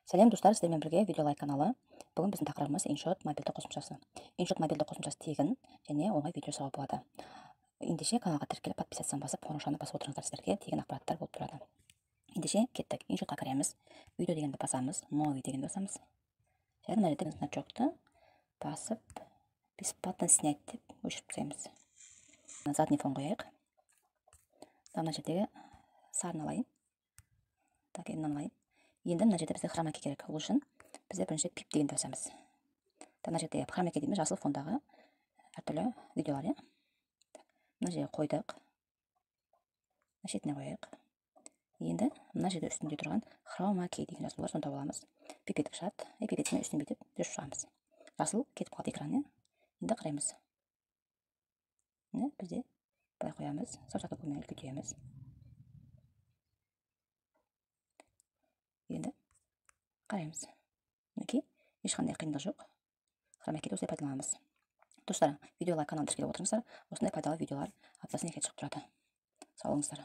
Сәлем, достар, сіздермен бірге Видео Лайк каналы. Бүгін біздің тақырыбымыз InShot мобильді қосымшасы. InShot мобильді қосымшасы тегін және оңай видео жасауға болады. Ендеше каналға тіркеліп, подписаться басып, қоңыраушаны басып отырыңыздар, сіздерге тегін ақпараттар болып тұрады. Ендеше кеттік. InShotқа кіреміз. Видео дегенді басамыз, новый дегенді басамыз. Және мына жерде значокты басып, бесплатно снять деп өшіріп тастаймыз. Задний фон қояйық. Мына жердегі сарыны алайын. Так, енді мынаны алайын. Енді мына жерде бізге хромакей керек. Ол үшін бізде бірінші пип дегенді басамыз. Мына жерде хромакей дейміз, жасыл фондағы әртүрлі видеолар, иә. Мына жерге қойдық. Мына шетіне қояйық. Енді мына жерде үстінде тұрған хромакей деген жазу бар, соны тауып аламыз. Пип етіп шығады. И пип етіп үстіне бүйтіп жүріп шығамыз. Жасыл кетіп қалды экран, иә. Енді қараймыз. Міне, бізде былай қоямыз, саусақты көмегімен үлкейтеміз. Енді қараймыз. Мінекей, ешқандай қиындық жоқ. Хромакейді осылай пайдаланамыз. Достар, Видео Лайк каналына тіркеліп отырыңыздар. Осындай пайдалы видеолар аптасына екі рет шығып тұрады. Сау болыңыздар.